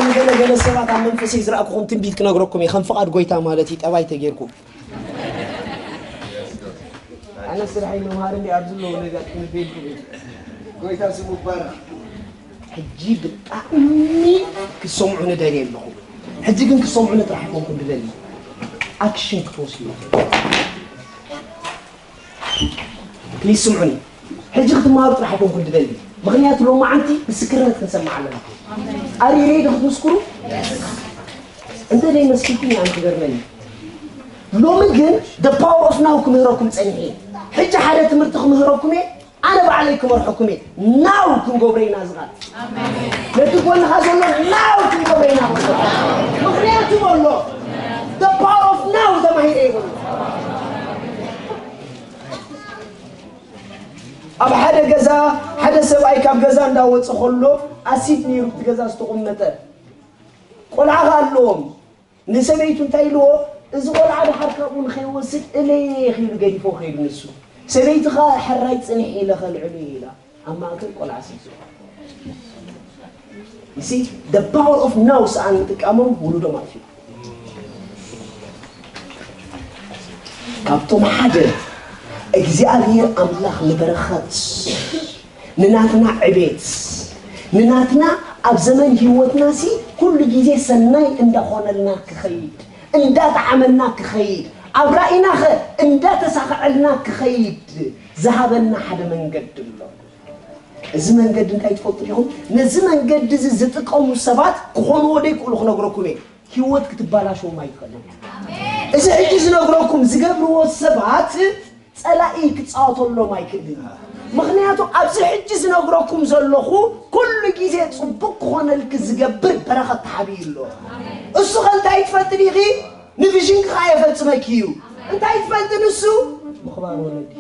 ንገለ ገለ ሰባት ኣብ መንፈሰይ ዝረኣኩኹም ትንቢት ክነግረኩም እየ። ከም ፍቓድ ጎይታ ማለት እዩ፣ ጠባይ ተጌርኩም። ኣነ ስራሐይ ምምሃር እንዲ ኣብዚ ኣለዉ ነዛ ትንቢት። ጎይታ ስሙ ይባረኽ። ሕጂ ብጣዕሚ ክሰምዑ ንደልየ ኣለኹ። ሕጂ ግን ክሰምዑ ጥራሕ ኣይኮንኩን ድደሊ፣ ኣክሽን ክትወስዱ። ፕሊዝ ስምዑኒ። ሕጂ ክትመሃሩ ጥራሕ ኣይኮንኩን ድደሊ፣ ምኽንያቱ ሎማዓንቲ ምስክርነት ክንሰምዕ ኣለና። ኣሪረይ ዶ ክትምስክሩ? እንተ ደይመስልኩም ኣነ ክገርመኒ። ሎሚ ግን the power of now ክምህረኩም ጸኒሐ። ሕጂ ሓደ ትምህርቲ ክምህረኩም እየ። ኣነ ባዕለይ ክመርሐኩም እየ። ናው ክንገብሮ ኢና ዝቓል። ነቲ ጎንኻ ዘሎ ናው ክንገብሮ ኢና በሎ። ምኽንያቱ በሎ፣ the power of now ተማሂረ እየ በሎ። ኣብ ሓደ ገዛ ሓደ ሰብኣይ ካብ ገዛ እንዳወፀ ከሎ ኣሲድ ነይሩ እቲ ገዛ ዝተቐመጠ። ቆልዓ ኸኣ ኣለዎም። ንሰበይቱ እንታይ ኢልዎ? እዚ ቆልዓ ድሓር ካብኡ ንኸይወስድ እለየ ኢሉ ገዲፎ ከይዱ ንሱ። ሰበይቲ ኸኣ ሕራይ ጽንሕ ኢለ ከልዕሎ እየ ኢላ ኣብ ማእከል ቆልዓ ኣሲድ። You see, the power of now ሰኣን ምጥቃሞም ውሉዶም ኣጥፊኡ። ካብቶም ሓደ እግዚኣብሔር ኣምላኽ ንበረኸት፣ ንናትና ዕቤት፣ ንናትና ኣብ ዘመን ህይወትና ሲ ኩሉ ግዜ ሰናይ እንዳኾነልና ክኸይድ፣ እንዳጠዓመና ክኸይድ፣ ኣብ ራእይና ኸ እንዳተሳኸዐልና ክኸይድ ዝሃበና ሓደ መንገዲ ኣሎ። እዚ መንገዲ እንታይ ትፈልጡ ዲኹም? ነዚ መንገዲ እዚ ዝጥቀሙ ሰባት ክኾንዎ ደይክእሉ ክነግረኩም እየ። ህይወት ክትባላሸዎም ኣይትኽእልን። እዚ ሕጂ ዝነግረኩም ዝገብርዎ ሰባት ጸላኢ ክጻወተሎም ኣይክእልን። ምኽንያቱ ኣብዚ ሕጂ ዝነግረኩም ዘለኹ ኩሉ ግዜ ጽቡቕ ክኾነልኪ ዝገብር በረኸት ተሓቢኡ ኣሎ። እሱ ኸ እንታይ ትፈልጢ ዲኺ? ንቪዥንኪ ኸኣ የፈጽመኪ እዩ። እንታይ ትፈልጢ ንሱ? ምኽባር ወለዲ።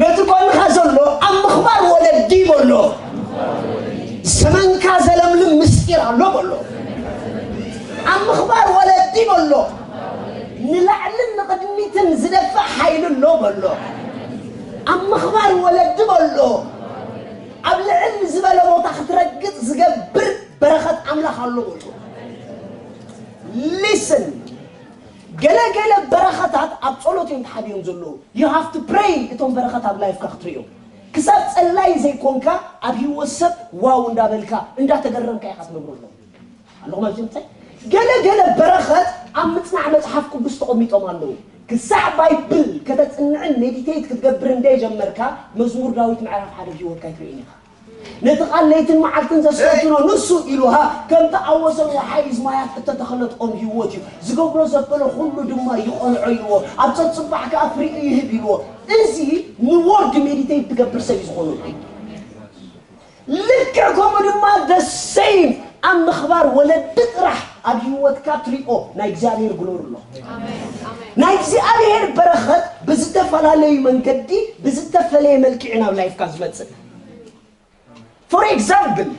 ነቲ ጎንኻ ዘሎ ኣብ ምኽባር ወለዲ በሎ። ዘመንካ ዘለምልም ምስጢር ኣሎ በሎ። ኣብ ምኽባር ወለዲ በሎ። ንላዕልን ንቕድሚትን ዝደፍእ ሓይሊ ኣሎ በሎ። ኣብ ምኽባር ወለዲ በሎ። ኣብ ልዕል ዝበለ ቦታ ክትረግጽ ዝገብር በረኸት ኣምላኽ ኣሎ በሎ። ሊስን፣ ገለ ገለ በረኸታት ኣብ ጸሎት እዮም ተሓቢኦም ዘለዉ። You have to pray እቶም በረኸት ኣብ ላይፍካ ክትርእዮም። ክሳብ ጸላይ ዘይኮንካ ኣብ ህይወት ሰብ ዋው እንዳበልካ እንዳተገረምካ ኢኻ ትነብረሎም። ኣለኹም ኣብዚ ምንታይ? ገለ ገለ በረኸት ኣብ ምጽናዕ መጽሓፍ ቅዱስ ተቐሚጦም ኣለዉ። ክሳዕ ባይብል ከተጽንዕን ሜዲቴት ክትገብር እንደጀመርካ መዝሙር ዳዊት ምዕራፍ ሓደ ኣብ ህይወትካ ኣይትርእዮን ኢኻ። ነቲ ቃል ለይትን መዓልትን ዘስተንትኖ ንሱ ኢሉሃ፣ ከምቲ ኣብ ወሰን ወሓይዝ ማያት እተተኸለት ኦም ህይወት እዩ። ዝገብሮ ዘበለ ኩሉ ድማ ይቐንዖ ኢልዎ። ኣብ ጸጽባሕ ከኣ ፍሪኡ ይህብ ኢልዎ። እዚ ንወርድ ሜዲቴት ትገብር ሰብ እዩ ዝኾነሉ። ልክዕ ከምኡ ድማ the same ኣብ ምኽባር ወለዲ ጥራሕ ኣብ ህይወትካ ትሪኦ ናይ እግዚኣብሔር ግሎሪ ኣሎ። ናይ እግዚኣብሔር በረኸት ብዝተፈላለዩ መንገዲ ብዝተፈለየ መልክዕ ናብ ላይፍካ ዝመጽእ። For example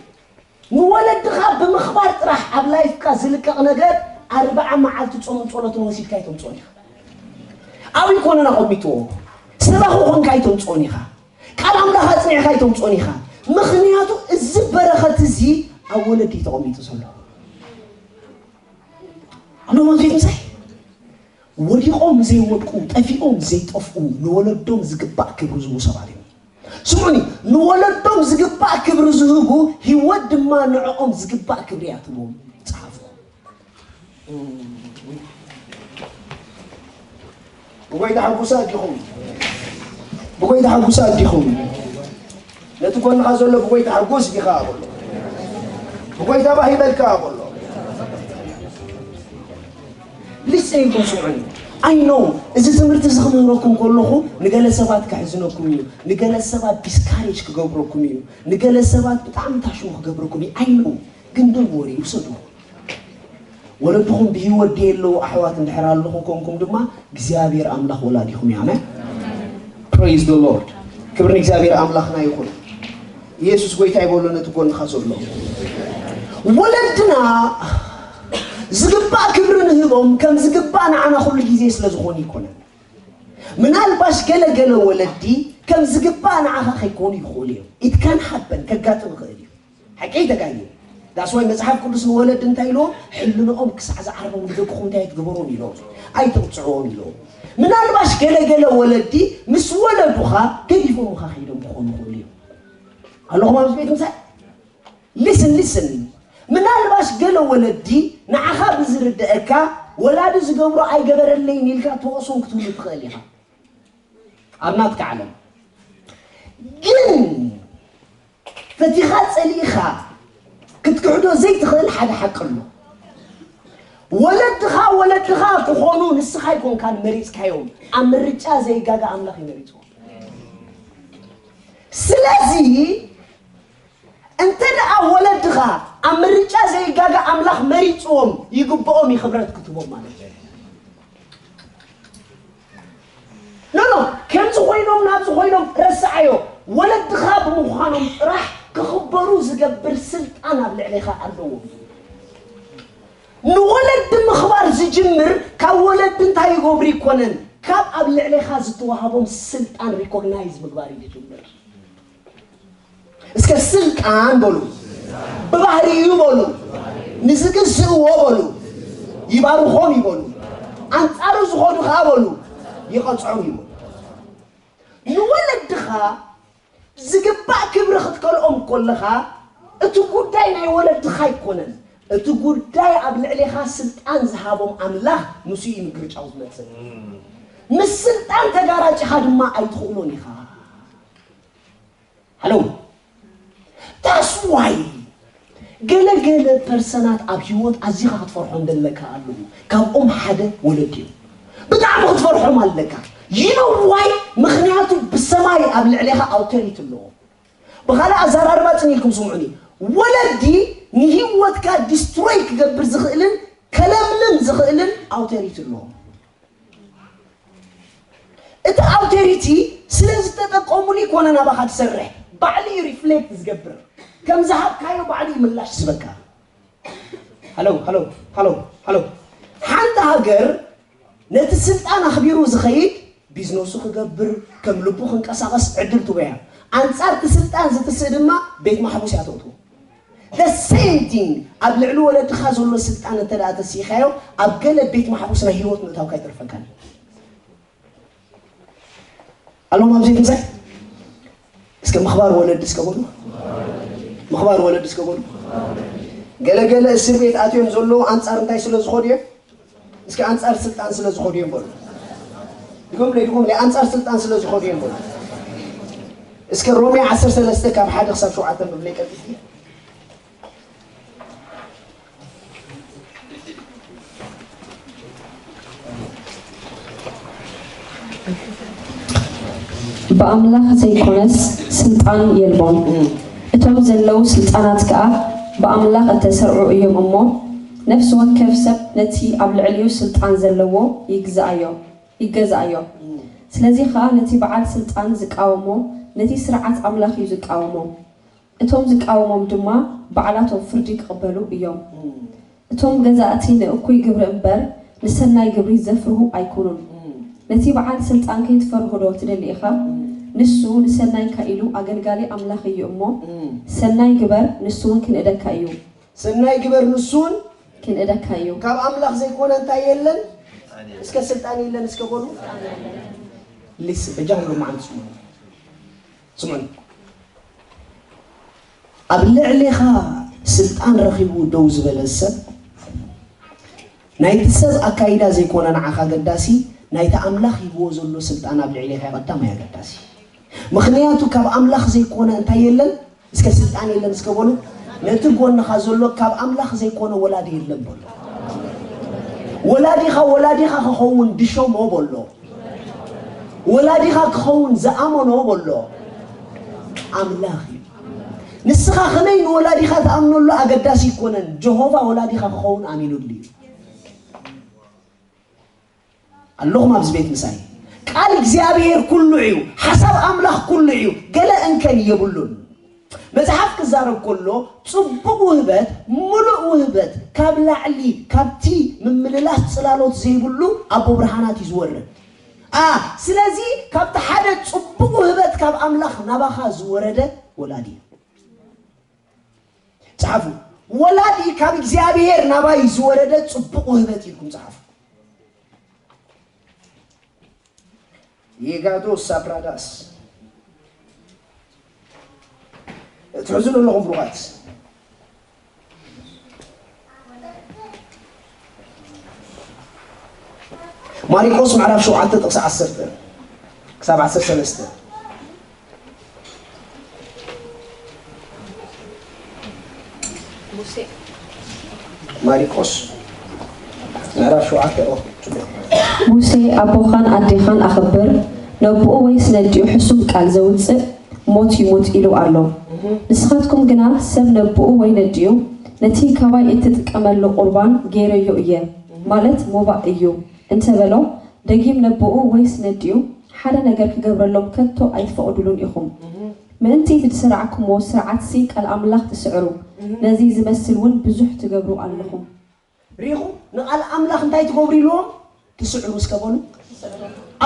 ንወለድኻ ብምኽባር ጥራሕ ኣብ ላይፍካ ዝልቀቕ ነገር ኣርብዓ መዓልቲ ጾምን ጸሎትን ወሲድካ ኣይተምጽኦን ኢኻ። ኣብይ ኮነን ኣቐሚጥዎ ሰባኺ ኮንካ ኣይተምጽኦን ኢኻ። ቃል ኣምላኽ ኣጽኒዕካ ኣይተምጽኦን ኢኻ። ምኽንያቱ እዚ በረኸት እዚ ኣብ ወለዲ እዩ ተቐሚጡ ዘሎ። ኣነ ማለት ምሳይ ወዲቖም ዘይወድቁ፣ ጠፊኦም ዘይጠፍኡ፣ ንወለዶም ዝግባእ ክብሪ ዝህቡ ሰባት እዮም። ስሙኒ፣ ንወለዶም ዝግባእ ክብሪ ዝህቡ፣ ህይወት ድማ ንዕኦም ዝግባእ ክብሪ እያ ትህቦም። ጸሓፉ። ብጎይታ ሕጉሳት ዲኹም? ብጎይታ ሕጉሳት ዲኹም? ነቲ ጎንኻ ዘሎ ብጎይታ ሕጉስ ዲኻ በሎ። ብጎይታ ባህ ይበልካ በሎ። ሊስን ኢልኩም ስምዑኒ። I know እዚ ትምህርቲ እዚ ክምህረኩም ከለኹ ንገለ ሰባት ከሕዝነኩም እዩ፣ ንገለ ሰባት ዲስካሬጅ ክገብረኩም እዩ፣ ንገለ ሰባት ብጣዕሚ ታሽሙ ክገብረኩም እዩ። I know ግን don't worry ውሰዱ። ወለድኹም ብህይወት ደየለዉ ኣሕዋት እንድሕር ኣለኹ ኮንኩም ድማ እግዚኣብሔር ኣምላኽ ወላዲኹም እዩ። ኣሜን። Praise the Lord። ክብሪ ንእግዚኣብሔር ኣምላኽና ይኹን። ኢየሱስ ጎይታ ይበሎ ነቲ ጎንኻ ዘሎ። ወለድና ዝግባእ ክብሪ ንህቦም ከም ዝግባእ ንዓና ኩሉ ግዜ ስለ ዝኾኑ ይኮነን። ምናልባሽ ገለ ገለ ወለዲ ከም ዝግባእ ንዓኻ ከይኮኑ ይኽእሉ እዮም። ኢት ካን ሃፐን፣ ከጋጥም ይኽእል እዩ። ሓቂ ተጋጊ ዳስዋይ መጽሓፍ ቅዱስ ንወለድ እንታይ ኢልዎም? ሕልንኦም ክሳዕ ዝዓርቦም ንደቅኹም እንታይ ኣይትግበሮም ኢልዎም፣ ኣይትቕጽዕዎም ኢልዎም። ምናልባሽ ገለገለ ወለዲ ምስ ወለዱኻ ገዲፎምኻ ከይዶም ክኾኑ ይኽእሉ እዮም። ኣለኹም ኣብዚ ቤት ምሳይ? ሊስን ሊስን። ምናልባሽ ገለ ወለዲ ንዓኻ ብዝርድአካ ወላዲ ዝገብሮ ኣይገበረለይን ኢልካ ትወቕሶም ክትህሉ ትኽእል ኢኻ። ኣብ ናትካ ዓለም ግን ፈቲኻ ጸሊእኻ ክትክሕዶ ዘይትኽእል ሓደ ሓቂ ኣሎ። ወለድኻ ወለድኻ ክኾኑ ንስኻ ኣይኮንካን መሪጽካዮም። ኣብ ምርጫ ዘይጋጋ ኣምላኽ እዩ መሪጽዎም። ስለዚ እንተ ደኣ ወለድኻ ኣብ ምርጫ ዘይጋጋ ኣምላኽ መሪጽዎም ይግብኦም እዩ ክብረት ክትቦም ማለት እዩ። ኖ ኖ ከምዚ ኮይኖም ናብዚ ኮይኖም ረስዓዮ። ወለድኻ ብምዃኖም ጥራሕ ክኽበሩ ዝገብር ስልጣን ኣብ ልዕሌኻ ኣለዎም። ንወለዲ ምኽባር ዝጅምር ካብ ወለዲ እንታይ ይገብሩ ይኮነን፣ ካብ ኣብ ልዕሌኻ ዝተዋሃቦም ስልጣን ሪኮግናይዝ ምግባር እዩ ዝጅምር። እስከ ስልጣን በሉ፣ ብባህሪኡ በሉ፣ ንዝግዝእዎ በሉ፣ ይባርኾም ይበሉ፣ ኣንጻሩ ዝኾኑ ኸዓ በሉ፣ ይቐጽዖም ይበሉ። ንወለድኻ ዝግባእ ክብሪ ክትከልኦም ከለኻ እቲ ጉዳይ ናይ ወለድኻ ኣይኮነን። እቲ ጉዳይ ኣብ ልዕሌኻ ስልጣን ዝሃቦም ኣምላኽ ንሱ እዩ ምግርጫው ዝመጽእ። ምስ ስልጣን ተጋራጭኻ ድማ ኣይትኽእሎን ኢኻ። ሃሎ ታስዋይ ገለ ገለ ፐርሰናት ኣብ ህይወት ኣዚኻ ክትፈርሖም ዘለካ ኣለዉ። ካብኦም ሓደ ወለድ እዩ። ብጣዕሚ ክትፈርሖም ኣለካ። You know why? ምኽንያቱ ብሰማይ ኣብ ልዕሌኻ ኣውቶሪቲ ኣለዎ። ብኻልእ ኣዘራርባ ጽን ኢልኩም ስምዑኒ። ወለዲ ንህይወትካ ዲስትሮይ ክገብር ዝኽእልን ከለምልም ዝኽእልን ኣውቶሪቲ ኣለዎ። እቲ ኣውቶሪቲ ስለ ዝተጠቀሙሉ ይኮነ ናባኻ ትሰርሕ። ባዕሉ እዩ ሪፍሌክት ዝገብር። ከም ዝሃብካዮ ባዕሉ እዩ ምላሽ ዝበካ። ሃሎ ሃሎ ሃሎ ሃሎ ሓንቲ ሃገር ነቲ ስልጣን ኣኽቢሩ ዝኸይድ ቢዝነሱ ክገብር ከም ልቡ ክንቀሳቐስ ዕድል ትበያ። ኣንጻር እቲ ስልጣን ዝትስእ ድማ ቤት ማሕቡስ እያ ተእትዎ። The same thing ኣብ ልዕሊ ወለድኻ ዘሎ ስልጣን እንተ ደኣ ተሲኢኻዮ ኣብ ገለ ቤት ማሕቡስ ናይ ህይወት ምእታውካ ኣይተርፈካን። ኣሎም ኣብዚ ትንሳይ እስከ ምኽባር ወለድ እስከ በሉ ምኽባር ወለድ እስከ በሉ። ገለገለ እስር ቤት ኣትዮም ዘለዉ ኣንጻር እንታይ ስለ ዝኾዱ እዮም? እስከ ኣንጻር ስልጣን ስለ ዝኾዱ እዮም በሉ። ድኩም ለይድኩም ለይ ኣንጻር ስልጣን ስለ ዝኾዱ እዮም በሉ። እስከ ሮሜ ዓሰርተ ሰለስተ ካብ ሓደ ክሳብ ሸውዓተ ብብለይ ቀጥቲ። ብኣምላኽ ዘይኮነስ ስልጣን የልቦን። እቶም ዘለዉ ስልጣናት ከኣ ብኣምላኽ እተሰርዑ እዮም እሞ፣ ነፍሲ ወከፍ ሰብ ነቲ ኣብ ልዕሊኡ ስልጣን ዘለዎ ይግዝኣዮ፣ ይገዝኣዮ። ስለዚ ኸኣ ነቲ በዓል ስልጣን ዝቃወሞ፣ ነቲ ስርዓት ኣምላኽ እዩ ዝቃወሞ። እቶም ዝቃወሞም ድማ ባዕላቶም ፍርዲ ክቕበሉ እዮም። እቶም ገዛእቲ ንእኩይ ግብሪ እምበር ንሰናይ ግብሪ ዘፍርሁ ኣይኩኑን። ነቲ በዓል ስልጣን ከይትፈርሆ ዶ ትደሊ ኢኻ? ንሱ ንሰናይካ ኢሉ ኣገልጋሊ ኣምላኽ እዩ እሞ፣ ሰናይ ግበር፣ ንሱ እውን ክንእደካ እዩ። ሰናይ ግበር፣ ንሱ እውን ክንእደካ እዩ። ካብ ኣምላኽ ዘይኮነ እንታይ የለን? እስከ ስልጣን የለን እስከ በሉ። ሊስ በጃኹም ልማዓንቲ ስሙ ስሙን ኣብ ልዕሌኻ ስልጣን ረኺቡ ደው ዝበለ ሰብ ናይቲ ሰብ ኣካይዳ ዘይኮነ ንዓኻ ኣገዳሲ ናይቲ ኣምላኽ ሂብዎ ዘሎ ስልጣን ኣብ ልዕሌኻ ቀዳማይ ኣገዳሲ። ምኽንያቱ ካብ ኣምላኽ ዘይኮነ እንታይ የለን? እስከ ስልጣን የለን እስከ በሉ። ነቲ ጎንኻ ዘሎ ካብ ኣምላኽ ዘይኮነ ወላዲ የለን በሎ። ወላዲኻ ወላዲኻ ክኸውን ድሸሞ በሎ። ወላዲኻ ክኸውን ዝኣመኖ በሎ ኣምላኽ እዩ። ንስኻ ከመይ ንወላዲኻ ትኣምነሉ ኣገዳሲ ኣይኮነን። ጀሆቫ ወላዲኻ ክኸውን ኣሚኑሉ እዩ። ኣለኹም ኣብዚ ቤት ምሳይ። ቃል እግዚኣብሔር ኩሉ እዩ። ሓሳብ ኣምላኽ ኩሉ እዩ። ገለ እንከን የብሉን። መጽሓፍ ክዛረብ ከሎ ጽቡቕ ውህበት፣ ምሉእ ውህበት ካብ ላዕሊ ካብቲ ምምልላስ ጽላሎት ዘይብሉ ኣቦ ብርሃናት እዩ ዝወርድ። ኣ ስለዚ ካብቲ ሓደ ጽቡቕ ውህበት ካብ ኣምላኽ ናባኻ ዝወረደ ወላዲ እዩ። ጸሓፉ። ወላዲ ካብ እግዚኣብሔር ናባይ ዝወረደ ጽቡቕ ውህበት ኢልኩም ጸሓፉ። የጋዶ ሳፕራዳስ ትሕዝኑ ኣለኹም ብሩኻት። ማሪቆስ ምዕራፍ ሸውዓተ ጥቕሲ ዓሰርተ ክሳብ ዓሰርተ ሰለስተ። ማሪቆስ ምዕራፍ ሸውዓተ ኦ ጽቡቕ። ሙሴ ኣቦኻን ኣዴኻን ኣኽብር፣ ነቦኡ ወይስ ነዲኡ ሕሱም ቃል ዘውጽእ ሞት ይሙት ኢሉ ኣሎ። ንስኻትኩም ግና ሰብ ነቦኡ ወይ ነዲኡ ነቲ ካባይ እትጥቀመሉ ቁርባን ገይረዮ እየ፣ ማለት ሞባእ እዩ እንተበሎ፣ ደጊም ነቦኡ ወይስ ነዲኡ ሓደ ነገር ክገብረሎም ከቶ ኣይትፈቕዱሉን ኢኹም። ምእንቲ እቲ ዝሰራዕኩምዎ ስርዓትሲ ቃል ኣምላኽ ትስዕሩ፣ ነዚ ዝመስል እውን ብዙሕ ትገብሩ ኣለኹም። ሪኹም ንቓል ኣምላኽ እንታይ ትገብሩ ኢልዎም? ትስዕሩ እስከ በሉ።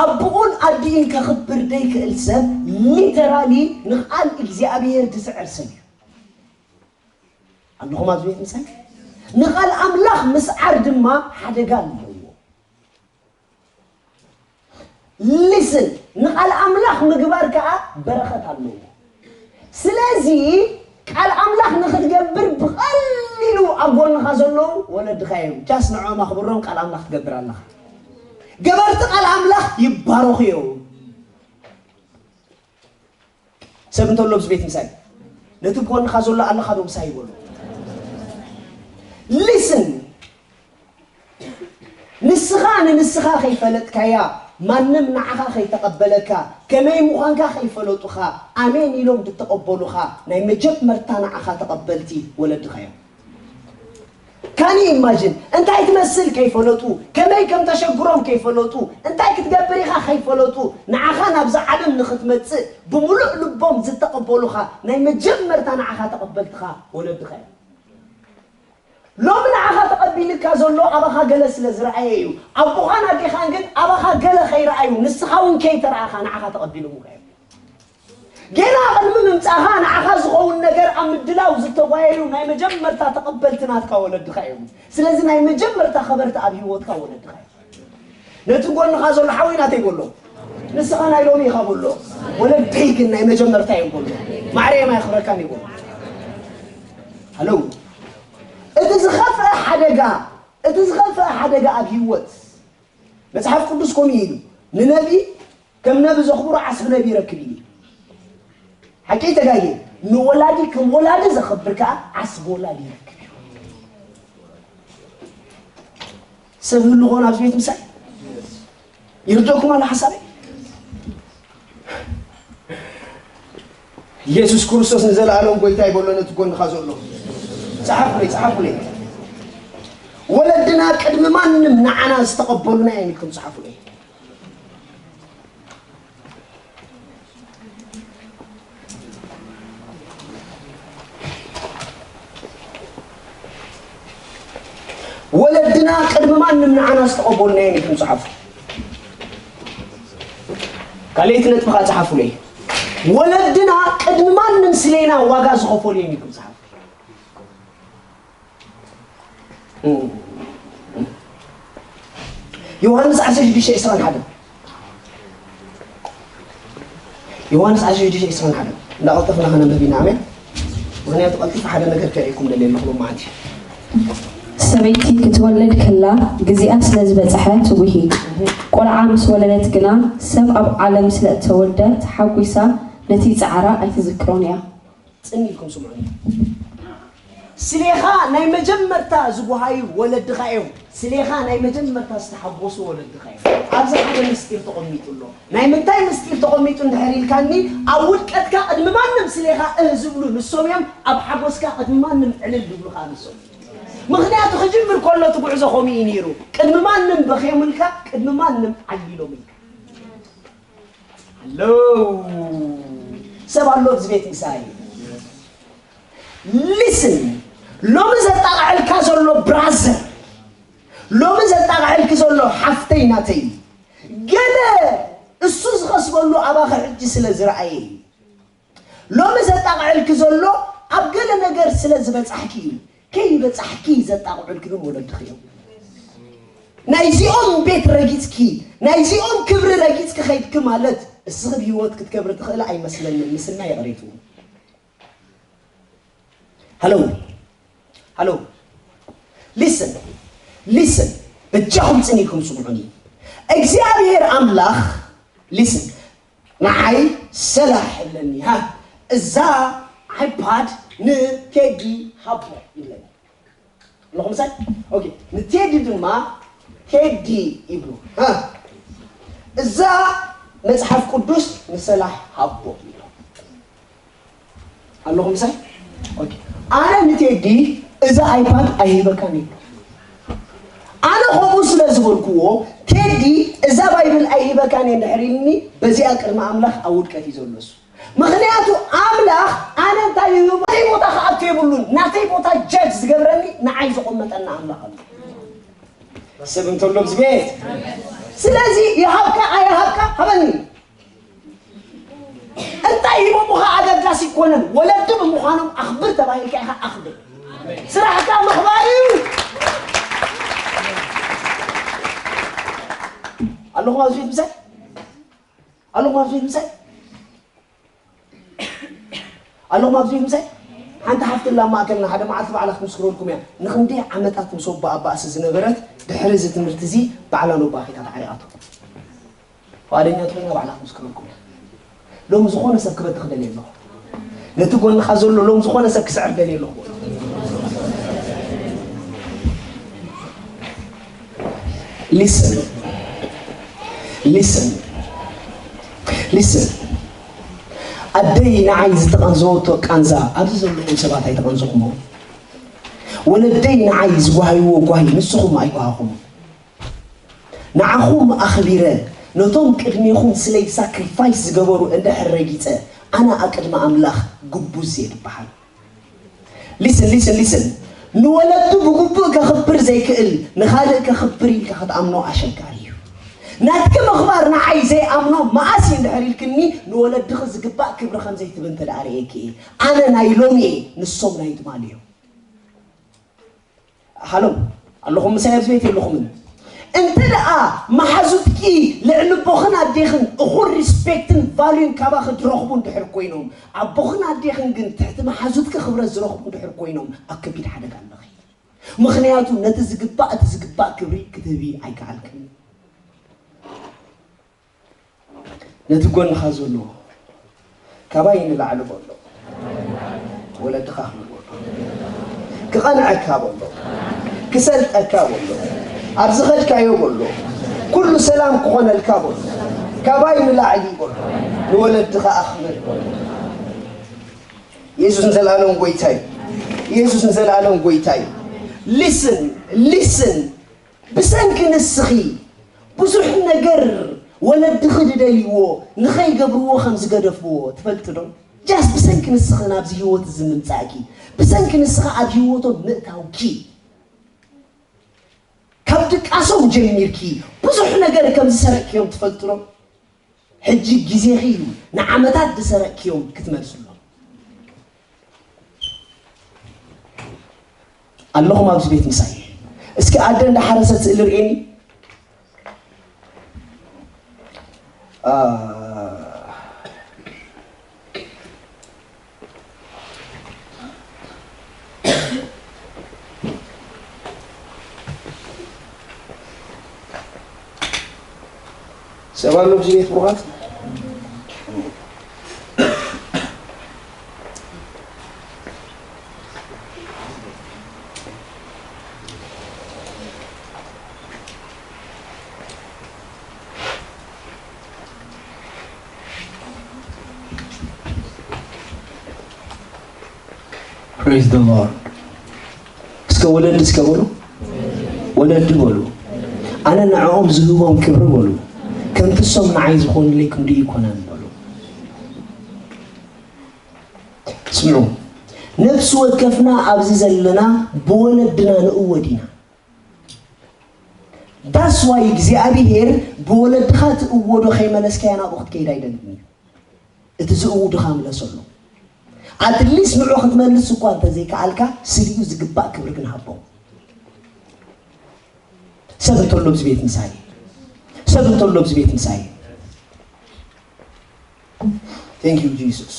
ኣቦኡን ኣዲኡን ከኽብር ደይክእል ሰብ ሊተራሊ ንቓል እግዚኣብሔር ዝስዕር ሰብ እዩ። ኣለኹም ኣብዚ ቤት ምሳይ? ንቓል ኣምላኽ ምስዓር ድማ ሓደጋ ኣለዎ። ሊስን ንቓል ኣምላኽ ምግባር ከዓ በረኸት ኣለዎ። ስለዚ ቃል ኣምላኽ ንኽትገብር ብቐሊሉ ኣብ ጎንኻ ዘለዉ ወለድኻ እዮም። ጃስ ንዕኦም ኣኽብሮም ቃል ኣምላኽ ትገብር ኣለኻ። ገበርቲ ቃል ኣምላኽ ይባረኹ እዮም። ሰብ እንተሎ ኣብዚ ቤት ምሳይ ነቲ ብጎንኻ ዘሎ ኣለኻ ዶ ምሳይ ይበሎ። ሊስን ንስኻ ንንስኻ ከይፈለጥካያ ማንም ንዓኻ ከይተቐበለካ ከመይ ምዃንካ ከይፈለጡኻ ኣሜን ኢሎም ዝተቐበሉኻ ናይ መጀመርታ ንዓኻ ተቐበልቲ ወለድኻ እዮም። ካን ኢማጅን እንታይ ትመስል ከይፈለጡ ከመይ ከም ተሸግሮም ከይፈለጡ እንታይ ክትገብር ኢኻ ከይፈለጡ ንዓኻ ናብዚ ዓለም ንኽትመጽእ ብምሉእ ልቦም ዝተቐበሉኻ ናይ መጀመርታ ንዓኻ ተቐበልትኻ ወለድኻ እዮም። ሎሚ ንዓኻ ተቐቢልካ ዘሎ ኣባኻ ገለ ስለ ዝረኣየ እዩ። ኣቦኻን ኣዴኻን ግን ኣባኻ ገለ ከይረኣዩ ንስኻ እውን ከይተረኣኻ ንዓኻ ተቐቢሎምካ እዮም። ጌና ቅድሚ ምምጻኻ ንዓኻ ዝኸውን ነገር ኣብ ምድላው ዝተጓየዩ ናይ መጀመርታ ተቐበልቲ ናትካ ወለድኻ እዮም። ስለዚ ናይ መጀመርታ ኸበርቲ ኣብ ህይወትካ ወለድኻ እዮም። ነቲ ጎንኻ ዘሎ ሓወይ ናተይ በሎ። ንስኻ ናይ ሎሚ ኢኻ በሎ። ወለደይ ግን ናይ መጀመርታ እዮም በሎ። ማዕረዮም ኣየኽብረካን እዩ በሎ። ሃሎ እቲ ዝኸፍአ ሓደጋ እቲ ዝኸፍአ ሓደጋ ኣብ ህይወት መጽሓፍ ቅዱስ ከምኡ ኢሉ ንነቢ ከም ነቢ ዘኽብሮ ዓስቢ ነቢ ይረክብ እዩ። ሓቂ ተጋየ ንወላዲ ከም ወላዲ ዘኽብር ከዓ ዓስቢ ወላዲ ይረክብ እዩ። ሰብ ህሉ ኾን ኣብዚ ቤት ምሳይ ይርደኩም ኣሎ ሓሳበይ። ኢየሱስ ክርስቶስ ንዘለኣለም ጎይታ ይበሎ ነቲ ጎንኻ ዘሎ። ጸሓፉለይ ጸሓፉለይ። ወለድና ቅድሚ ማንም ንዓና ዝተቐበሉና እዮም ኢልኩም ጸሓፉለይ። ወለድና ቅድሚ ማንም ንዓና ዝተቐበሉና እዮም ኢልኩም ጸሓፉ። ካልኣይቲ ነጥቢ ከዓ ጸሓፉለይ። ወለድና ቅድሚ ማንም ስሌና ዋጋ ዝኸፈሉ እዮም ኢልኩም ጸሓፉ። ዮሃንስ ዓሰርተ ሽዱሽተ ዕስራን ሓደን ዮሃንስ ዓሰርተ ሽዱሽተ ዕስራን ሓደን እንዳቐልጠፍና ከነንብብ ኢና። ኣሜን። ምኽንያቱ ቀልጢፈ ሓደ ነገር ከርእየኩም ደልየ ኣለኹ ሎማዓንቲ። ሰበይቲ ክትወልድ ከላ ግዜኣ ስለ ዝበጽሐ ትጉሂ። ቆልዓ ምስ ወለደት ግና ሰብ ኣብ ዓለም ስለ እተወልደ ተሓጒሳ ነቲ ጻዕራ ኣይትዝክሮን እያ። ጽን ኢልኩም ስምዑኒ። ስሌኻ ናይ መጀመርታ ዝጉሃዩ ወለድኻ እዮም። ስሌኻ ናይ መጀመርታ ዝተሓጎሱ ወለድኻ እዮም። ኣብዚ ሓደ ምስጢር ተቐሚጡ ኣሎ። ናይ ምንታይ ምስጢር ተቐሚጡ እንድሕር ኢልካኒ፣ ኣብ ውድቀትካ ቅድሚ ማንም ስሌኻ እህ ዝብሉ ንሶም እዮም፣ ኣብ ሓጎስካ ቅድሚ ማንም ዕልል ዝብሉ ከዓ ንሶም እዮም። ምኽንያቱ ክጅምር ከሎ እቲ ጉዕዞ ከምኡ እዩ ነይሩ። ቅድሚ ማንም በኽዮምልካ፣ ቅድሚ ማንም ዓሊሎምልካ። ኣሎ ሰብ ኣሎ ኣብዚ ቤት ምሳይ ሊስን ሎሚ ዘጣቕዐልካ ዘሎ ብራዘር ሎሚ ዘጣቕዐልኪ ዘሎ ሓፍተይ ናተይ ገለ እሱ ዝኸስበሉ ኣባኺ ሕጂ ስለ ዝረኣየ እዩ። ሎሚ ዘጣቕዐልኪ ዘሎ ኣብ ገለ ነገር ስለ ዝበጻሕኪ እዩ። ከይበጻሕኪ ዘጣቕዑልኪ ግን ወለድኺ እዮም። ናይዚኦም ቤት ረጊጽኪ፣ ናይዚኦም ክብሪ ረጊጽኪ ኸይድኪ ማለት እስኺ ብህይወት ክትከብሪ ትኽእሊ ኣይመስለንን። ምስና ይቕሬቱ። ሃሎ፣ ሃሎ፣ ሊስን፣ ሊስን፣ በጃኹም ጽን ኢልኩም ስምዑኒ። እግዚኣብሔር ኣምላኽ፣ ሊስን፣ ንዓይ ሰላሕ ይብለኒ። ሃ፣ እዛ ኣይፓድ ንቴዲ ሃቦ ይብለኒ። ኣለኹም ምሳይ? ኦኬ፣ ንቴዲ ድማ ቴዲ ይብሉ። ሃ፣ እዛ መጽሓፍ ቅዱስ ንሰላሕ ሃቦ ይብሉ። ኣለኹም ምሳይ? ኦኬ፣ ኣነ ንቴዲ እዛ ኣይፓድ ኣይህበካን እዩ። ኣነ ከምኡ ስለ ዝበልክዎ፣ ቴዲ እዛ ባይብል ኣይህበካን እየ እንድሕር ኢልኒ፣ በዚኣ ቅድሚ ኣምላኽ ኣብ ውድቀት እዩ ዘሎ እሱ። ምኽንያቱ ኣምላኽ ኣነ እንታይ ይህቦ፣ ናተይ ቦታ ክኣቱ የብሉን። ናተይ ቦታ ጃጅ ዝገብረኒ ንዓይ ዘቐመጠኒ ኣምላኽ ኣሎ። ሰብ እንተሎ ኣብዚ ቤት። ስለዚ ይሃብካ ኣይሃብካ ሃበኒ። እንታይ ሂቦምኻ ኣገዳሲ ኣይኮነን። ወለዲ ብምዃኖም ኣኽብር ተባሂልካ ኢኻ ኣኽብር። ስራሕካ ምኽባር እዩ። ኣለኹም ኣብዚ ቤት ምሳይ? ኣለኹም ኣብዚ ቤት ምሳይ? ኣለኹም ኣብዚ ቤት ምሳይ? ሓንቲ ሓፍቲ ኣላ ኣብ ማእከልና፣ ሓደ መዓልቲ ባዕላ ክትምስክረልኩም እያ። ንኽንደይ ዓመታት ምስ ወባኣ ባእሲ ዝነበረት፣ ድሕሪ እዚ ትምህርቲ እዚ ባዕላ ነቦኣ ሒዛ ተዓሪቓቶ። ፍቓደኛ እንተኾይና ባዕላ ክትምስክረልኩም እያ። ሎሚ ዝኾነ ሰብ ክበድኽ ደልየ ኣለኹ። ነቲ ጎንኻ ዘሎ ሎም ዝኾነ ሰብ ክስዕር ደልየ ኣለኹ። ሊስን፣ ሊስን፣ ሊስን። ኣደይ ንዓይ ዝተቐንዘወቶ ቃንዛ ኣብዚ ዘለኹም ሰባት ኣይተቐንዘኹሞ። ወለደይ ንዓይ ዝጓሃይዎ ጓሂ ንስኹም ኣይጓሃኹሞ። ንዓኹም ኣኽቢረ፣ ነቶም ቅድሜኹም ስለይ ሳክሪፋይስ ዝገበሩ እንድሕር ረጊጸ፣ ኣነ ኣብ ቅድሚ ኣምላኽ ግቡዝ እየ ዝበሃል። ሊስን፣ ሊስን፣ ሊስን። ንወለዱ ብግቡእ ከኽብር ዘይክእል፣ ንኻልእ ከኽብር ኢልካ ክትኣምኖ ኣሸጋሪ እዩ። ናትኪ ምኽባር ንዓይ ዘይኣምኖ መኣስ እዩ እንድሕር ኢልክኒ፣ ንወለድኺ ዝግባእ ክብሪ ከም ዘይትህቢ እንተ ደኣ ርእየኪ እየ። ኣነ ናይ ሎሚ እየ፣ ንሶም ናይ ትማሊ እዮም። ሃሎ፣ ኣለኹም ምሳይ ኣብዚ ቤት የለኹምን? እንተ ደኣ መሓዙትኪ ልዕሊ ኣቦኽን ኣዴኽን እኹል ሪስፔክትን ቫልዩን ካባኺ ዝረኽቡ እንድሕር ኮይኖም፣ ኣቦኽን ኣዴኽን ግን ትሕቲ መሓዙትኪ ክብረት ዝረኽቡ እንድሕር ኮይኖም፣ ኣብ ከቢድ ሓደጋ ኣለኺ። ምኽንያቱ ነቲ ዝግባእ፣ እቲ ዝግባእ ክብሪ ክትህቢ ኣይከኣልክን። ነቲ ጎንኻ ዘሎ፣ ካባይ ንላዕሊ በሎ፣ ወለድኻ ኣኽብር በሎ፣ ክቐንዐካ በሎ፣ ክሰልጠካ በሎ፣ ኣብ ዝኸድካዮ በሎ፣ ኩሉ ሰላም ክኾነልካ በሎ፣ ካባይ ንላዕሊ በሎ፣ ንወለድኻ ኣኽብር በሎ። የሱስ ንዘለኣለም ጎይታ እዩ። የሱስ ንዘለኣለም ጎይታ እዩ። ሊስን፣ ሊስን። ብሰንኪ ንስኺ ብዙሕ ነገር ወለድኺ ዝደልይዎ ንኸይገብርዎ ከም ዝገደፍዎ ትፈልጢ ዶ? ጃስት ብሰንኪ ንስኺ ናብዚ ህይወት እዚ ምምጻእኪ፣ ብሰንኪ ንስኺ ኣብ ህይወቶም ምእታውኪ፣ ካብ ድቃሶም ጀሚርኪ ብዙሕ ነገር ከም ዝሰረቅክዮም ትፈልጢ ዶ? ሕጂ ግዜኺ እዩ፣ ንዓመታት ዝሰረቅክዮም ክትመልስሎም። ኣለኹም ኣብዚ ቤት ምሳይ? እስኪ ኣደ እንዳሓረሰት ስእሊ ርእየኒ። አ፣ ሰብ ኣሎ ኣብዚ ቤት ብሩኻት? Praise the Lord። እስከ ወለድ እስከ በሉ፣ ወለድ በሉ። ኣነ ንዕኦም ዝህቦም ክብሪ በሉ፣ ከምቲ እሶም ንዓይ ዝኾኑለይ ክንድኡ ይኮነን በሉ። ስምዑ፣ ነፍሲ ወከፍና ኣብዚ ዘለና ብወለድና ንእወድ ኢና። ዳስ ስዋይ እግዚኣብሔር ብወለድኻ ትእወዶ ከይመለስካዮ ናብኡ ክትከይድ ኣይደልን እዩ። እቲ ዝእውድኻ ምለሰሉ። ኣትሊስ ንዑ ክትመልስ እኳ እንተዘይከኣልካ ስልዩ ዝግባእ ክብሪ ክንሃቦ። ሰብ እንተሎ ኣብዚ ቤት ምሳይ፣ ሰብ እንተሎ ኣብዚ ቤት ምሳይ። Thank you Jesus።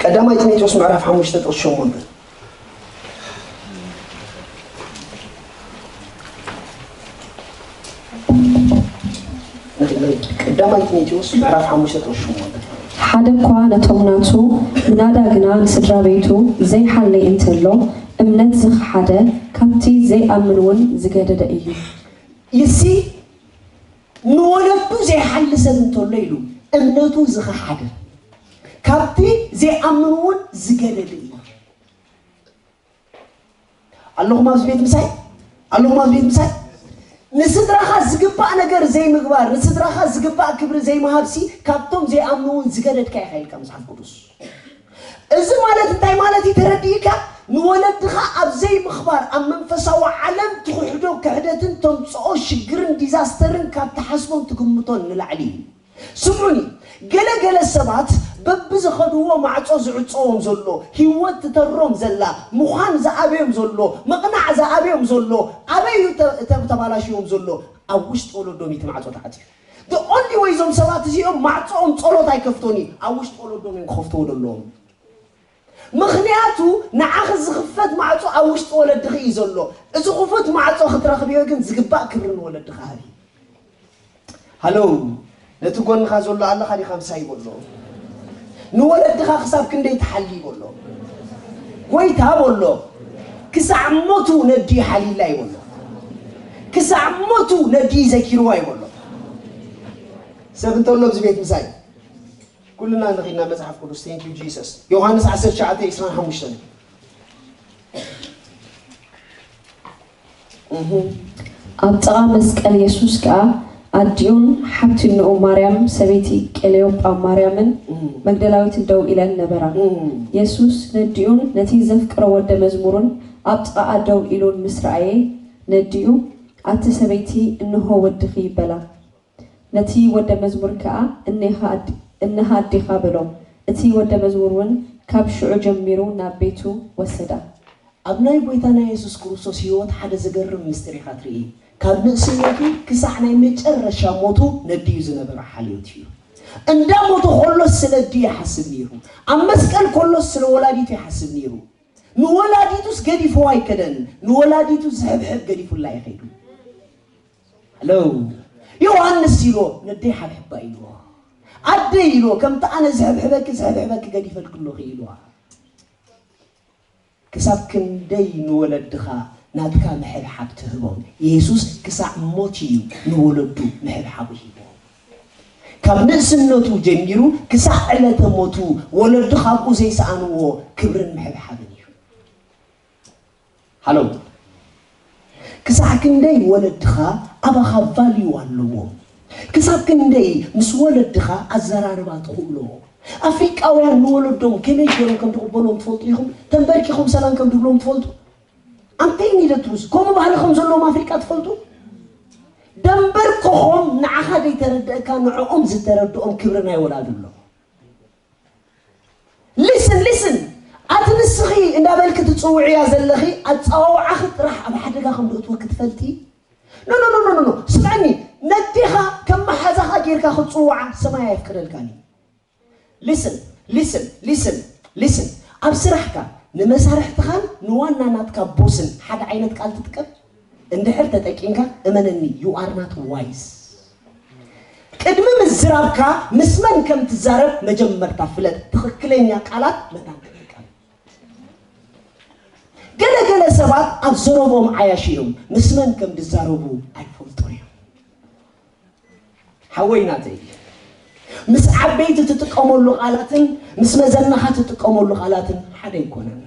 ቀዳማይ ጢሞቴዎስ ምዕራፍ ሓሙሽተ ጥቕሲ ሸሞንተ። ቀዳማይ ጢሞቴዎስ ምዕራፍ ሓሙሽተ ጥቕሲ ሸሞንተ። ሓደ እኳ ነቶም ናቱ፣ ምናዳ ግና ንስድራ ቤቱ ዘይሓሊ እንተሎ፣ እምነት ዝኸሓደ፣ ካብቲ ዘይኣምን እውን ዝገደደ እዩ። ይሲ ንወለዱ ዘይሓሊ ሰብ እንተሎ ኢሉ፣ እምነቱ ዝኸሓደ፣ ካብቲ ዘይኣምን እውን ዝገደደ እዩ። ኣለኹም ኣብዚ ቤት ምሳይ? ኣለኹም ኣብዚ ቤት ምሳይ? ንስድራኻ ዝግባእ ነገር ዘይምግባር፣ ንስድራኻ ዝግባእ ክብሪ ዘይምሃብሲ ካብቶም ዘይኣምኑ እውን ዝገደድካ ኢኻ ኢልካ መጽሓፍ ቅዱስ። እዚ ማለት እንታይ ማለት እዩ ተረዲእካ? ንወለድኻ ኣብ ዘይምኽባር፣ ኣብ መንፈሳዊ ዓለም ትኽሕዶ ክሕደትን ተምጽኦ ሽግርን ዲዛስተርን ካብ ትሓስቦን ትግምቶን ንላዕሊ እዩ። ስምዑኒ፣ ገለ ገለ ሰባት በብዝኸድዎ ማዕጾ ዝዕጸዎም ዘሎ፣ ህይወት ትተሮም ዘላ፣ ምዃን ዝኣበዮም ዘሎ፣ ምቕናዕ ዝኣበዮም ዘሎ፣ ኣበይ እዩ ተ-፣ ተ-፣ ተባላሽዮም ዘሎ? ኣብ ውሽጢ ወለዶም እዩ እቲ ማዕጾ ተዓጽዩ። The only way እዞም ሰባት እዚኦም ማዕጾኦም ጸሎት ኣይከፍቶን እዩ፣ ኣብ ውሽጢ ወለዶም እዮም ክኸፍትዎ ዘለዎም። ምኽንያቱ ንዓኺ ዝኽፈት ማዕጾ ኣብ ውሽጢ ወለድኺ እዩ ዘሎ። እዚ ክፉት ማዕጾ ክትረኽብዮ ግን ዝግባእ ክብሪ ንወለድኻ ሃቢ። ሃሎ፣ ነቲ ጎንኻ ዘሎ ኣለኻ ዲኻ ምሳይ በሎ። ንወለድኻ ክሳብ ክንደይ ትሓሊ በሎ። ጎይታ በሎ፣ ክሳዕ ሞቱ ነዲ ሓሊላ ይበሎ። ክሳዕ ሞቱ ነዲ ዘኪርዋ ይበሎ። ሰብ እንተሎ ኣብዚ ቤት ምሳይ ኩልና ንኺድና መጽሓፍ ቅዱስ። Thank you Jesus። ዮሃንስ ዓሰርተ ትሽዓተ ዕስራን ሓሙሽተን። እህ። ኣብ ጥቓ መስቀል የሱስ ከኣ ኣዲኡን ሓብቲ ንኡ ማርያም ሰበይቲ ቀለዮጳ ማርያምን እህ። መግደላዊትን ደው ኢለን ነበራ። እህ። የሱስ ነዲኡን ነቲ ዘፍቅሮ ወደ መዝሙሩን ኣብ ጥቓኣ ደው ኢሉን ምስ ረኣየ፣ ነዲኡ፣ ኣቲ ሰበይቲ፣ እንሆ ወድኺ፣ በላ። ነቲ ወደ መዝሙር ከኣ፣ እኔኻ ኣድ-፣ እንሃ ኣዴኻ፣ በሎ። እቲ ወደ መዝሙር እውን ካብ ሽዑ ጀሚሩ ናብ ቤቱ ወሰዳ። ኣብ ናይ ጐይታና የሱስ ክርስቶስ ህይወት ሓደ ዘገርም ምስጢር ኢኻ ትርኢ። ካብ ንእስነቱ ክሳዕ ናይ መጨረሻ ሞቱ ነዲኡ ዝነበረ ሓልዮት እዩ። እንዳ ሞተ ከሎስ ስለ ኣዲኡ ይሓስብ ነይሩ። ኣብ መስቀል ከሎስ ስለ ወላዲቱ ይሓስብ ነይሩ። ንወላዲቱስ ገዲፍዋ ኣይከደን፣ ንወላዲቱ ዝሕብሕብ ገዲፉላ እዩ ከይዱ። ሃሎ፣ ዮሃንስ ኢልዎ፣ ነደይ ሓብሕባ ኢልዎ። ኣደይ ኢልዎ፣ ከምቲ ኣነ ዝሕብሕበኪ፣ ዝሕብሕበኪ ገዲፈልኪ ኣለኹ ኢልዋ። ክሳብ ክንደይ ንወለድኻ ናትካ ምሕብሓብ ትህቦም? የሱስ ክሳዕ ሞት እዩ ንወለዱ ምሕብሓቡ ሂቡ። ካብ ንእስነቱ ጀሚሩ ክሳዕ ዕለተ ሞቱ ወለዱ ካብኡ ዘይሰኣንዎ ክብርን ምሕብሓብን እዩ። ሃሎ፣ ክሳዕ ክንደይ ወለድኻ ኣባኻ ቫልዩ ኣለዎም? ክሳብ ክንደይ ምስ ወለድኻ ኣዘራርባ ትኽእሎ? ኣፍሪቃውያን ንወለዶም ከመይ ገይሮም ከም ዝቕበሎም ትፈልጡ ኢኹም? ተንበርኪኾም ሰላም ከም ዝብሎም ትፈልጡ? ኣንተይ ኒደትሩስ ከምኡ ባህሊ ከም ዘለዎም ኣፍሪቃ ትፈልጡ? ደንበርክኾም ንዓኻ ዘይተረደእካ ንዕኦም ዝተረድኦም ክብሪ ናይ ወላዲ ኣሎ። ሊስን፣ ሊስን፣ ኣቲ ንስኺ እንዳበልኪ ትጽውዕያ ዘለኺ ኣጸዋውዓኺ ጥራሕ ኣብ ሓደጋ ከም ዘእትወኪ ትፈልጢ? ኖ፣ ኖ፣ ኖ፣ ኖ፣ ኖ፣ ኖ። ስምዐኒ፣ ነዴኻ ከም መሓዛኻ ጌርካ ክትጽውዓ ሰማይ ኣየፍቅደልካን እዩ። ሊስን፣ ሊስን፣ ሊስን፣ ሊስን። ኣብ ስራሕካ ንመሳርሕትኻን ንዋና ናትካ ቦስን ሓደ ዓይነት ቃል ትጥቀም? እንድሕር ተጠቂምካ፣ እመነኒ፣ you are not wise። ቅድሚ ምዝራብካ ምስ መን ከም ትዛረብ መጀመርታ ፍለጥ። ትኽክለኛ ቃላት መታን ትጥቀም። ገለ ገለ ሰባት ኣብ ዘረብኦም ዓያሹ እዮም፣ ምስ መን ከም ዝዛረቡ ኣይፈልጡን እዮም። ሓወይ ናተይ፣ ምስ ዓበይቲ ትጥቀመሉ ቃላትን ምስ መዘናኻ ትጥቀመሉ ቃላትን ሓደ ኣይኮነን።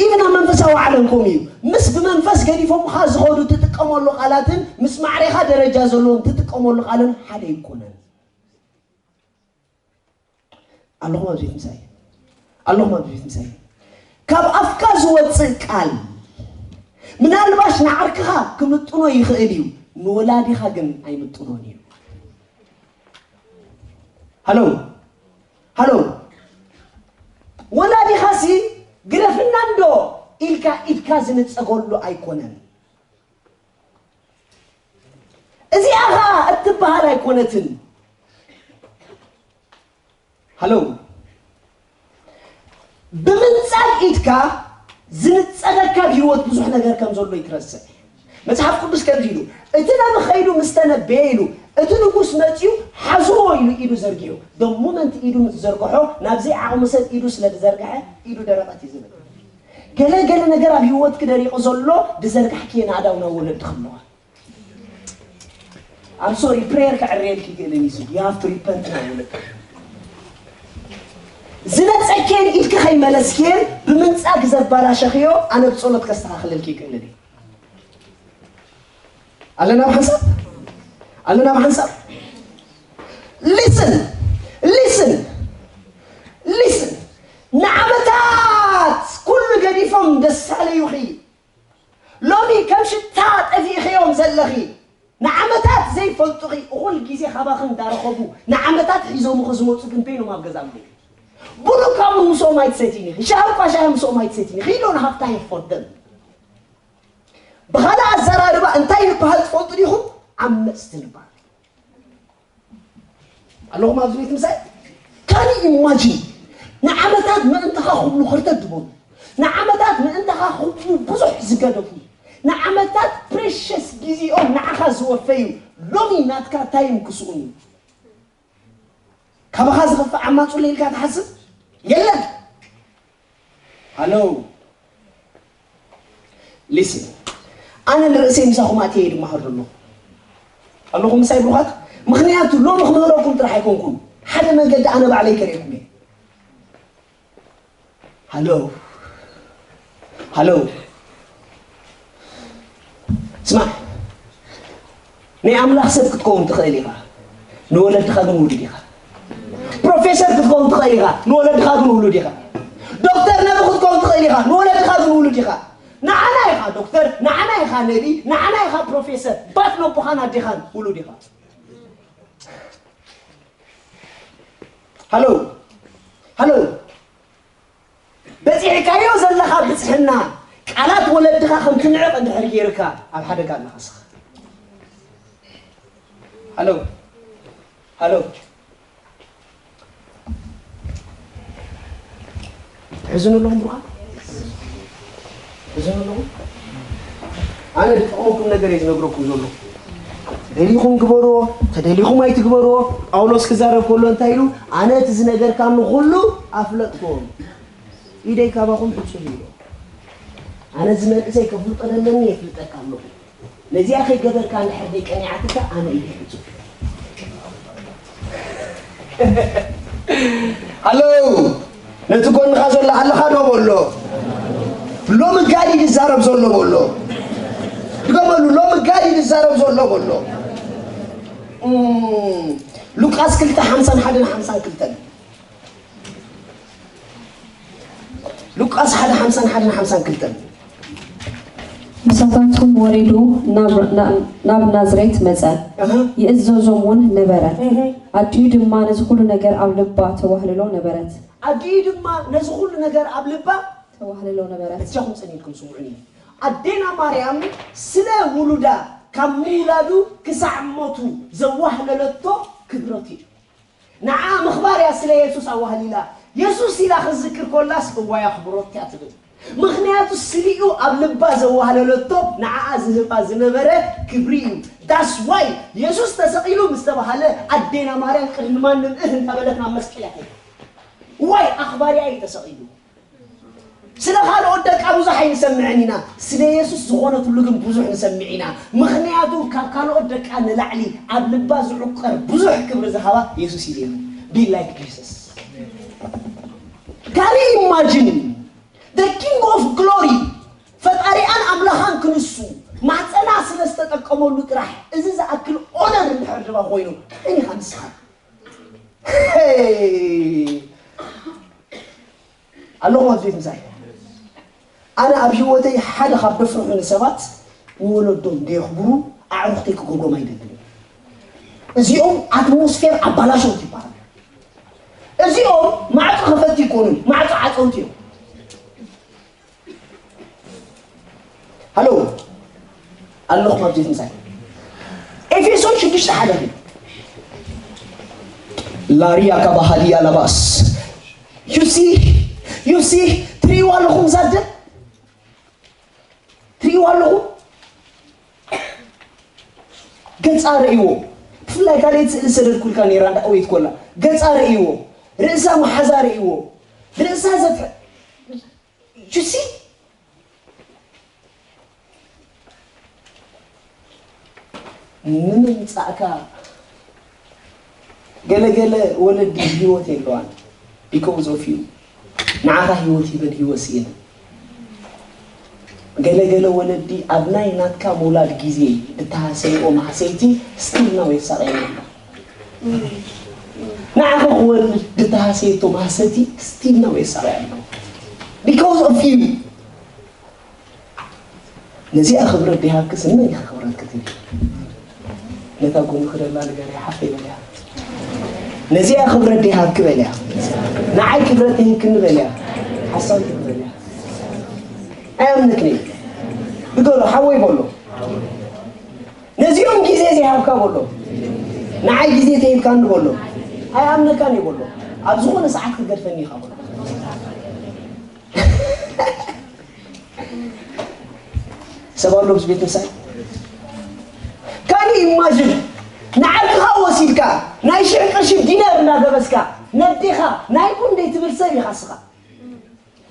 ኢቭን ኣብ መንፈሳዊ ዓለም ከምኡ እዩ። ምስ ብመንፈስ ገዲፎምኻ ዝኸዱ ትጥቀ ትጥቀመሉ ቃላትን ምስ ማዕሬኻ ደረጃ ዘለዎም ትጥቀመሉ ቃልን ሓደ ኣይኮነን። ኣለኹም ኣብዚ ቤት ምሳይ? ኣለኹም ኣብዚ ቤት ምሳይ? ካብ ኣፍካ ዝወፅእ ቃል ምናልባሽ ንዓርክኻ ክምጥኖ ይኽእል እዩ፣ ንወላዲኻ ግን ኣይምጥኖን እዩ። ሃሎ ሃሎ፣ ወላዲኻሲ ግደፍና እንዶ ኢልካ ኢድካ ዝንፀገሉ ኣይኮነን። እዚኣ ኸኣ እትበሃል ኣይኮነትን። ሃሎ፣ ብምንጻግ ኢድካ ዝንጸገካ ኣብ ህይወት ብዙሕ ነገር ከም ዘሎ ይትረስዕ። መጽሓፍ ቅዱስ ከምዚ ኢሉ፣ እቲ ነቢ ኸይዱ ምስ ተነበየ ኢሉ፣ እቲ ንጉስ መጺኡ ሓዝዎ ኢሉ ኢዱ ዘርጊሑ። ዶሙመንት ኢዱ ምስ ዘርግሖ፣ ናብዚ ዓቕሚ ሰብ ኢዱ ስለ ዝዘርግሐ ኢዱ ደረቐት እዩ ዝብል። ገለ ገለ ነገር ኣብ ህይወትኪ ደሪቑ ዘሎ ድዘርጋሕክዮ ናእዳው ናብ ወለድኺ ኣለዋ። I'm sorry, prayer ከዕርየልኪ ይክእልን እዩ። You have to repent now. ዝነጸኬን ኢድኪ ከይመለስኬን ብምንጻግ ዘባላሸኽዮ ኣነ ብጸሎት ከስተኻኽለልኪ ይክእልን እዩ። ኣለና ብሓንሳብ ኣለና ብሓንሳብ listen, listen, listen. ንዓመታት ኩሉ ገዲፎም ደሳለዩኺ ሎሚ ከም ሽታ ጠፊእኽዮም ዘለኺ ንዓመታት ዘይፈልጡኺ እኹል ግዜ ካባኺ እንዳረኸቡ ንዓመታት ሒዞምኺ ዝመፁ ግን በይኖም ኣብ ገዛ ኣለዉ። ቡን እኳ ቡን ምስኦም ኣይትሰትይን ኢኺ፣ ሻሂ እኳ ሻሂ ምስኦም ኣይትሰትይን ኢኺ። You don't have time for them። ብኻልእ ኣዘራርባ እንታይ ንበሃል ትፈልጡ ዲኹም? ዓመፅቲ ንበሃል። ኣለኹም ኣብዚ ቤት ምሳይ? ካን ኢማጂን ንዓመታት ምእንታኻ ክብሉ ክርተት ዝበሉ ንዓመታት ምእንታኻ ክብሉ ብዙሕ ዝገደፉ ንዓመታት ፕሬሸስ ግዜኦም ንዓኻ ዝወፈዩ ሎሚ ናትካ ታይም ክስኡን እዩ። ካባኻ ዝኸፍእ ዓማፁ ኢልካ ትሓስብ የለን። ሃሎ ሊስን፣ ኣነ ንርእሰይ ምሳኹም ኣትየ ይድማሃር ዘለኹ ኣለኹም ምሳይ ብሩኻት። ምኽንያቱ ሎሚ ክምህረኩም ጥራሕ ኣይኮንኩም፣ ሓደ መንገዲ ኣነ ባዕለይ ከርእየኩም እየ። ሃሎ ሃሎ፣ ስማዕ፣ ናይ ኣምላኽ ሰብ ክትከውን ትኽእል ኢኻ፣ ንወለድኻ ግን ውሉድ ኢኻ። ፕሮፌሰር ክትከውን ትኽእል ኢኻ፣ ንወለድኻ ግን ውሉድ ኢኻ። ዶክተር ነቢ ክትከውን ትኽእል ኢኻ፣ ንወለድኻ ግን ውሉድ ኢኻ። ንዓና ኢኻ ዶክተር፣ ንዓና ኢኻ ነቢ፣ ንዓና ኢኻ ፕሮፌሰር፣ ባት ነቦኻን ኣዴኻን ውሉድ ኢኻ። ሃሎ ሃሎ፣ በጺሕካዮ ዘለኻ ብጽሕና ቃላት ወለድኻ ከም ትንዕቕ እንድሕር ገይርካ ኣብ ሓደጋ ኣለኻ ስኻ። ሃሎ ሃሎ፣ ትሕዝኑ ኣለኹም ብሩኻት? ትሕዝኑ ኣለኹም? ኣነ ዝጠቕመኩም ነገር እየ ዝነግረኩም ዘሎ። ተደሊኹም ግበርዎ፣ ተደሊኹም ኣይትግበርዎ። ጳውሎስ ክዛረብ ከሎ እንታይ ኢሉ? ኣነ እቲ ዝነገርካኒ ኩሉ ኣፍለጥክዎም። ኢደይ ካባኹም ሕጹብ ኢሉ። ኣነ እዚ መንእሰይ ከፍልጦ ዘለኒ የፍልጠካ ኣለኹ። ነዚኣ ከይገበርካ እንድሕር ደይቀኒዓትካ ኣነ ኢደይ ሕጹብ። ሃሎ፣ ነቲ ጎንኻ ዘሎ ኣለኻ ዶ በሎ። ሎሚ ጋዲ ዝዛረብ ዘሎ በሎ። ድገመሉ፣ ሎሚ ጋዲ ዝዛረብ ዘሎ በሎ። እም፣ ሉቃስ ክልተ ሓምሳን ሓደን ሓምሳን ክልተን። ሉቃስ ሓደ ሓምሳን ሓደን ሓምሳን ክልተን። ምሳታቶም ወሪዱ ናብ ናብ ናዝሬት መጸ፣ ይእዘዞም እውን ነበረ። ኣዲኡ ድማ ነዚ ኩሉ ነገር ኣብ ልባ ተዋህልሎ ነበረት። ኣዲኡ ድማ ነዚ ኩሉ ነገር ኣብ ልባ ተዋህልሎ ነበረት። እጃኹም ጸኒድኩም ስምዑኒ። ኣዴና ማርያም ስለ ውሉዳ ካብ ምውላዱ ክሳዕ ሞቱ ዘዋህለለቶ ክብረት እዩ። ንዓ ምኽባር እያ ስለ የሱስ ኣዋህሊላ። የሱስ ኢላ ክትዝክር ኮላስ እዋይ ኣኽብሮት እያ ትብል። ምኽንያቱ ስሊኡ ኣብ ልባ ዘዋህለለቶ ንዓኣ ዝህባ ዝነበረ ክብሪ እዩ። That's why የሱስ ተሰቒሉ ምስ ተባሃለ ኣዴና ማርያም ቅድሚ ማንም እህ እንተበለት ናብ መስቀል እያ ከይዳ። ዋይ ኣኽባሪኣ እዩ ተሰቒሉ። ስለ ካልኦት ደቃ ብዙሕ ኣይንሰምዕን ኢና፣ ስለ የሱስ ዝኾነትሉ ግን ብዙሕ ንሰምዕ ኢና። ምኽንያቱ ካብ ካልኦት ደቃ ንላዕሊ ኣብ ልባ ዝዕቀር ብዙሕ ክብሪ ዝሃባ የሱስ እዩ ነይሩ። Be like Jesus። Can you imagine? The King of Glory ፈጣሪኣን ኣምላኻን ክንሱ ማሕፀና ስለ ትጥቀመሉ ጥራሕ፣ እዚ ዝኣክል ኦነር እንድሕር ድማ ኮይኑ፣ መን ኢኻ ንስኻ? ሄይ! ኣለኹም ኣብዚ ቤት ምሳይ? ኣነ ኣብ ህይወተይ ሓደ ካብ ደፍርሑኒ ሰባት፣ ንወለዶም ዘየኽብሩ ኣዕሩኽተይ ክገብሮም ኣይደልን። እዚኦም ኣትሞስፌር ኣባላሸውቲ ይበሃሉ። እዚኦም ማዕጾ ከፈትቲ ይኮኑን፣ ማዕጾ ዓጸውቲ እዮም። ሃሎ፣ ኣለኹም ኣብ ቤት ምሳይ? ኤፌሶን ሽዱሽተ ሓደ ኺድ። ላሪያ ካባሃዲያ ላባስ። You see? You see? ትሪእዋ ኣለኹም ዛደ? ትሪእዋ ኣለኹም? ገጻ ርእይዎ። ብፍላይ ካልእ ስእሊ ሰደድኩልካ ነይራ፣ እንዳ ኣወይት ኮላ። ገጻ ርእይዎ። ርእሳ መሓዛ ርእይዎ። ርእሳ ዘት-፣ you see? ንምምጻእካ ገለ ገለ ወለዲ ህይወት የለዋን። Because of you። ንዓኻ ህይወት ሂበን ህይወት ስኢነን። ገለ ገለ ወለዲ ኣብ ናይ ናትካ ምውላድ ግዜ ብተሃሰይኦ ማህሰይቲ still now የሳቕየን ኣሎ። ንዓኻ ክወልድ ብተሃሰየቶ ማህሰይቲ still now የሳቕያ ኣሎ። Because of you። ነዚኣ ክብረት ዲሃብክስ ንመን ኢኻ ክብረት ክትህቢ? ነታ ጎንኺ ደላ ንገርያ፣ ሓፍተይ በልያ። ነዚኣ ክብረት ዲሃብኪ በልያ። ንዓይ ክብረት ይህብክኒ በልያ። ሓሳዊት በልያ። ኣያምንክኒ። ብገሎ ሓወይ በሎ። ነዚኦም ግዜ ዘይሃብካ በሎ። ንዓይ ግዜ ተሂብካኒ በሎ። ኣይኣምነካን እየ በሎ። ኣብ ዝኾነ ሰዓት ክገድፈኒ ኢኻ በሎ። ሰብ ኣሎ ምስ ቤት ምሳይ? ካን ኢማጅን ንዓርክኻ ወሲድካ ናይ ሽሕ ቅርሺ ዲነር እናገበስካ ነዴኻ ናይ ቡን ደይ ትብል ሰብ ኢኻ እስኻ።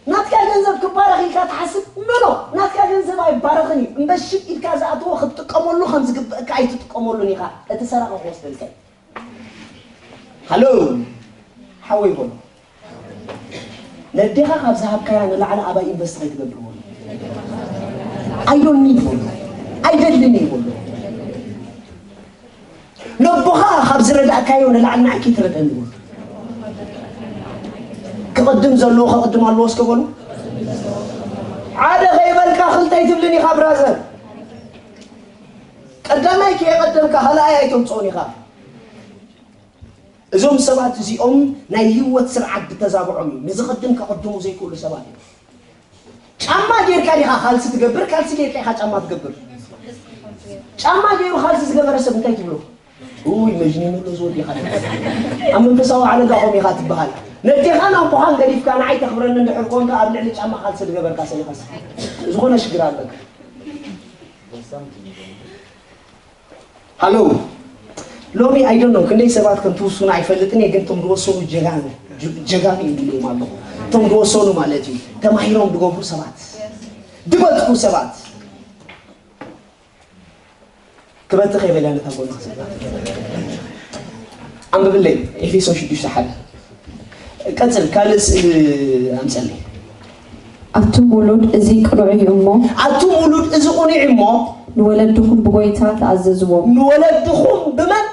ናትካ ገንዘብ ክባረኽ ኢልካ ትሓስብ? ኖ፣ ኖ፣ ናትካ ገንዘብ ኣይባረኽን እዩ። እምበር ሽጥ ኢልካ ዝኣትዎ ክትጥቀመሉ ከም ዝግብእካ ኣይትጥቀመሉን ኢኻ። እቲ ሰረቐ ክወስደልካ እዩ። ሃሎ፣ ሓወይ በሎ። ነዴኻ ካብ ዝሃብካያ ንላዕሊ ኣባይ ኢንቨስት ከይትገብር በሎ። I don't need በሎ። ኣይደልን እዩ በሎ። ነቦኻ ካብ ዝረዳእካዮ ንላዕሊ ንዓይ ከይትረድአኒ በሎ። ክቕድም ዘለዎ ከቕድም ኣለዎ እስከ በሉ። ሓደ ከይበልካ ክልተ ኣይትብልን ኢኻ ብራዘር። ቀዳማይ ከየቐደምካ ካልኣይ ኣይተምፅኦን ኢኻ። እዞም ሰባት እዚኦም ናይ ህይወት ስርዓት ብተዛብዖም እዩ። ንዝቕድም ከቕድሙ ዘይክእሉ ሰባት እዮም። ጫማ ጌርካ ዲኻ ካልሲ ትገብር? ካልሲ ጌርካ ኢኻ ጫማ ትገብር? ጫማ ገይሩ ካልሲ ዝገበረ ሰብ እንታይ ትብሎ? ውይ መጅኒኑ ኣሎ ዝወዲ ኢኻ። ኣብ መንፈሳዊ ዓለጋ ኾም ኢኻ ትበሃል። ነዴኻን ኣቦኻን ገዲፍካ ንዓይ ተኽብረኒ እንድሕር ኮንካ ኣብ ልዕሊ ጫማ ካልሲ ዝገበርካ ሰብ ኢኻስ ዝኾነ ሽግር ኣለካ። ሃሎ፣ ሎሚ I don't know ክንደይ ሰባት ከም ትውስኑ ኣይፈልጥን እየ፣ ግን እቶም ዝወሰኑ ጀጋኑ፣ ጀ-፣ ጀጋኑ ይብልዎም ኣለኹ። እቶም ዝወሰኑ ማለት እዩ፣ ተማሂሮም ዝገብሩ ሰባት፣ ዝበጽሑ ሰባት። ክበትኽ የበልያ ነታ ጎንኺ ዘላ። ኣንብብለይ፣ ኤፌሶን ሽዱሽተ ሓደ። ቀጽል፣ ካልእ ስእሊ ኣምጸለይ። ኣቱም ውሉድ፣ እዚ ቅኑዕ እዩ እሞ፣ ኣቱም ውሉድ፣ እዚ ቅኑዕ እሞ፣ ንወለድኹም ብጎይታ ተኣዘዝዎም። ንወለድኹም ብመን?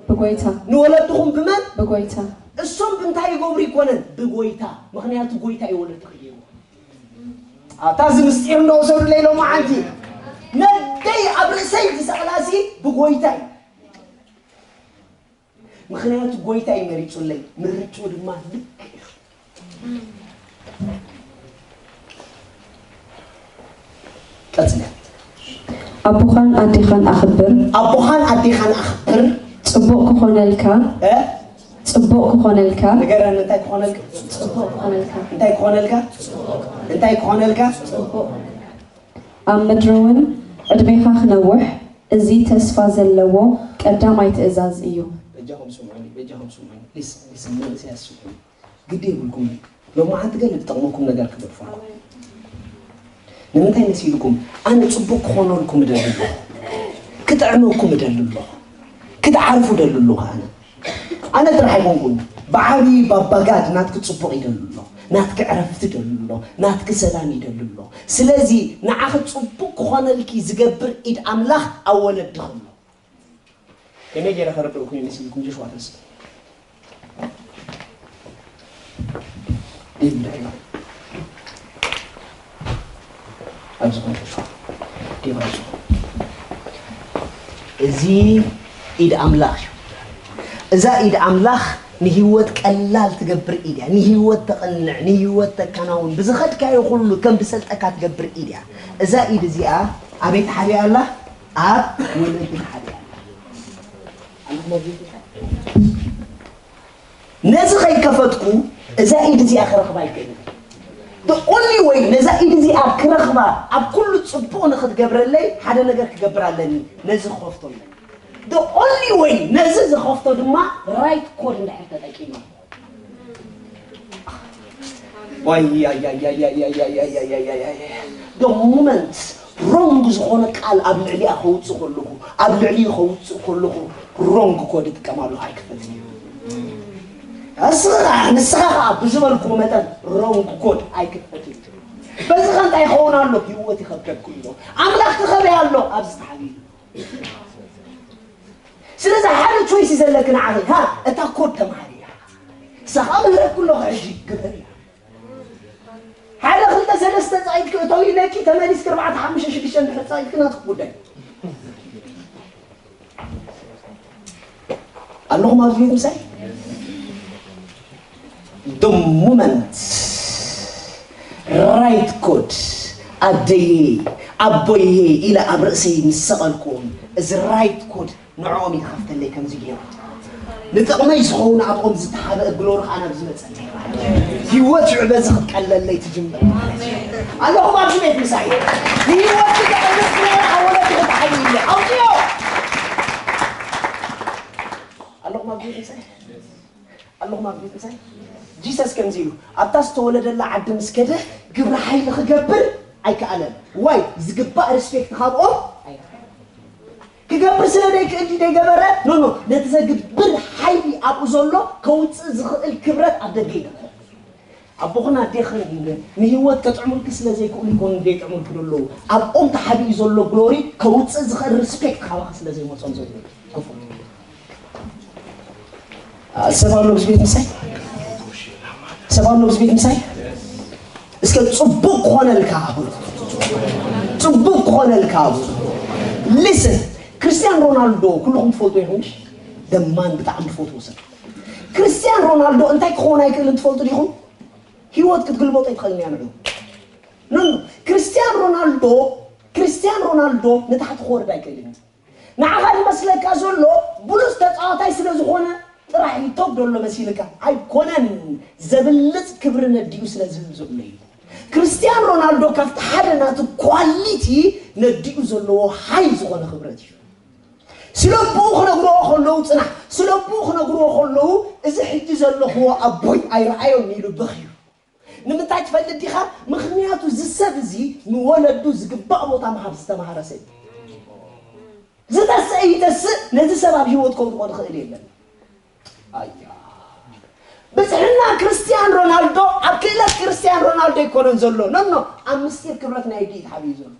ብጎይታ። ንወለድኹም ብመን? ብጎይታ። እሶም ብምንታይ ይገብሩ ይኮነን? ብጎይታ። ምኽንያቱ ጎይታ እዩ ወለድኺ ገይሩ። ኣታ እዚ ምስጢር እንደወሰዱለይ ሎማዓንቲ ነደይ ኣብ ርእሰይ ዝሰቕላሲ ብጎይታ እዩ። ምኽንያቱ ጎይታ እዩ መሪጹለይ፣ ምርጭኡ ድማ ልክ እዩ። ቀጽለ። ኣቦኻን ኣዴኻን ኣኽብር። ኣቦኻን ኣዴኻን ኣኽብር። ጽቡቕ ክኾነልካ። እ? ጽቡቕ ክኾነልካ። ንገረኒ፣ እንታይ ክኾነልካ? ጽቡቕ ክኾነልካ። እንታይ ክኾነልካ? እንታይ ክኾነልካ? ጽቡቕ። ኣብ ምድሪ እውን ዕድሜኻ ክነውሕ፣ እዚ ተስፋ ዘለዎ ቀዳማይ ትእዛዝ እዩ። በጃኹም ስምዑኒ፣ በጃኹም ስምዑኒ። ሊስን፣ ሊስን፣ መንእሰያት ስምዑኒ። ግዲ የብልኩም። ሎማዓንቲ ገለ ዝጠቕመኩም ነገር ክገድፈልኩም። ንምንታይ መሲልኩም? ኣነ ጽቡቕ ክኾነልኩም እደሊ ኣለኹ። ክጥዕመኩም እደሊ ኣለኹ። ክትዓርፉ እደሊ ኣለኹ ኣነ። ኣነ ጥራሕ ኣይኮንኩን። ብዓብዪ ባባጋድ ናትኪ ጽቡቕ ይደሊ ኣለኹ። ናትኪ ዕረፍቲ ደሉ ኣሎ፣ ናትኪ ሰላም ይደሉ ኣሎ። ስለዚ ንዓኺ ጽቡቕ ክኾነልኪ ዝገብር ኢድ ኣምላኽ ኣብ ወለድኺ ኣሎ። ከመይ ገይረ ከረድእኩም ይመስልኩም? ጆሽዋ ተንስእ። ዴቪድ፣ ሪኦ ኣብዚ ኮንትሮል ዴቪድ፣ እዚ ኢድ ኣምላኽ እዩ። እዛ ኢድ ኣምላኽ ንህይወት ቀላል ትገብር ኢድ እያ። ንህይወት ተቐንዕ፣ ንህይወት ተከናውን፣ ብዝኸድካዮ ኩሉ ከም ዝሰልጠካ ትገብር ኢድ እያ። እዛ ኢድ እዚኣ ኣበይ ተሓቢኣ ኣላ? ኣብ ወለዲ ተሓቢኣ ኣላ። ነዚ ከይከፈትኩ እዛ ኢድ እዚኣ ክረኽባ ኣይክእልን። The only way ነዛ ኢድ እዚኣ ክረኽባ፣ ኣብ ኩሉ ጽቡቕ ንኽትገብረለይ ሓደ ነገር ክገብር ኣለኒ፣ ነዚ ክኸፍቶ ኣለኒ። The only way ነዚ ዝኸፍቶ ድማ ራይት ኮድ እንድሕር ተጠቂመ። ዋይ፣ ያይ፣ ያይ፣ ያይ፣ ያይ፣ ያይ፣ ያይ፣ ያይ፣ ያይ፣ ያይ፣ ያይ። The moment ሮንግ ዝኾነ ቃል ኣብ ልዕሊኣ ከውፅእ ከለኹ፣ ኣብ ልዕሊ ከውፅእ ከለኹ፣ ሮንግ ኮድ እጥቀማሉ፣ ኣይክፈትን እዩ። እስኻ ንስኻ ከዓ ብዝበልኩ መጠን ሮንግ ኮድ ኣይክፈትን እዩ። በዚ ኸ እንታይ ይኸውን ኣሎ? ህይወት ይኸብደኩም ኣሎ። ኣምላኽ ክኸበያ ኣሎ ኣብዚ ተሓቢኡ። ስለዚ ሓደ ቾይስ ዘለኪ ንዓኺ፣ ሃ፣ እታ ኮድ ተምሃሪ እያ። ንስኻ ምህረኩ ኣለኹ ሕጂ ግበር እያ። ሓደ ክልተ ሰለስተ ጻይት ክእተው ኢለኪ፣ ተመሊስኪ ኣርባዕተ ሓሙሽተ ሽዱሽተ እንድሕር ጻይትኪ ናትኪ ጉዳይ። ኣለኹም ኣብዚ ቤት ምሳይ? The moment ራይት ኮድ ኣደየ ኣቦየ ኢለ ኣብ ርእሰይ ምስ ሰቐልኩዎም፣ እዚ ራይት ኮድ ንዕኦም ይኸፍተለይ ከምዚ ገይሩ። ንጥቕመይ ዝኸውን ኣብኦም ዝተሓበአ ግሎሪ ኸዓ ናብ ዝመጸለይ። ህይወት ሽዑ በዚ ክትቀለለይ ትጅምር። ኣለኹም ኣብዚ ቤት ምሳይ? ንህይወት ክተዕርፍ ናይ ኣወለድ ክትሓይለ። ኣውፅዮ። ኣለኹም ኣብዚ ቤት ምሳይ? ኣለኹም ኣብዚ ቤት ምሳይ? ጂሰስ ከምዚ ኢሉ፣ ኣብታ ዝተወለደላ ዓዲ ምስ ከደ ግብረ ሓይሊ ክገብር ኣይከኣለን። ዋይ? ዝግባእ ሪስፔክት ካብኦም ኣይረኸበን። ክገብር ስለ ዘይክእል ድዩ ዘይገበረ? ኖ፣ ኖ፣ ነቲ ዘግብር ሓይሊ ኣብኡ ዘሎ ከውፅእ ዝኽእል ክብረት ኣብ ደገ ይነበረ። ኣቦኽን ኣዴኽን ንህይወት ከጥዕሙልኪ ስለ ዘይክእሉ ይኮኑ ዘይጥዕሙልኪ ዘለዉ። ኣብኦም ተሓቢኡ ዘሎ ግሎሪ ከውፅእ ዝኽእል ሪስፔክት ካባኺ ስለ ዘይመፆም ዘሎ ክፉእ። ሰብ ኣሎ ኣብዚ ቤት ምሳይ? ሰብ ኣሎ ኣብዚ ቤት ምሳይ? እስከ ጽቡቕ ክኾነልካ በሉ። ጽቡቕ ክኾነልካ በሉ። ሊስን፣ ክርስቲያን ሮናልዶ ኩልኹም ትፈልጡ ኢኹም፣ ምሽ? ደማን ብጣዕሚ ትፈትዎ ሰብ። ክርስቲያን ሮናልዶ እንታይ ክኸውን ኣይክእልን ትፈልጡ ዲኹም? ህይወት ክትግልበጦ ኣይትኽእልን እያ ንዑ። ኖ፣ ኖ። ክርስቲያን ሮናልዶ፣ ክርስቲያን ሮናልዶ ንታሕቲ ክወርድ ኣይክእልን እዩ። ንዓኻ ዝመስለካ ዘሎ ብሉጽ ተጻዋታይ ስለ ዝኾነ ጥራሕ ይቶግ ዘሎ መሲልካ። ኣይኮነን፣ ዘብልጽ ክብሪ ነዲኡ ስለ ዝህብ ዘሎ እዩ። ክርስቲያን ሮናልዶ ካብቲ ሓደ ናቱ ኳሊቲ ነዲኡ ዘለዎ ሃይ ዝኾነ ክብረት እዩ። ስለ ኣቦኡ ክነግርዎ ከለዉ ጽናሕ፣ ስለ ኣቦኡ ክነግርዎ ከለዉ እዚ ሕጂ ዘለኽዎ ኣቦይ ኣይረኣዮን ኢሉ በኽዩ። ንምንታይ ትፈልጥ ዲኻ? ምኽንያቱ እዚ ሰብ እዚ ንወለዱ ዝግባእ ቦታ ምሃብ ዝተምሃረ ሰብ እዩ። ዝተስእ ይተስእ፣ ነዚ ሰብ ኣብ ህይወት ከውድቖ ዝኽእል የለን። ኣያ። ብጽሕና ክርስቲያን ሮናልዶ ኣብ ክእለት ክርስቲያን ሮናልዶ ኣይኮነን ዘሎ። ኖ፣ ኖ፣ ኣብ ምስጢር ክብረት ናይ ኣዲኡ ተሓቢኡ ዘሎ።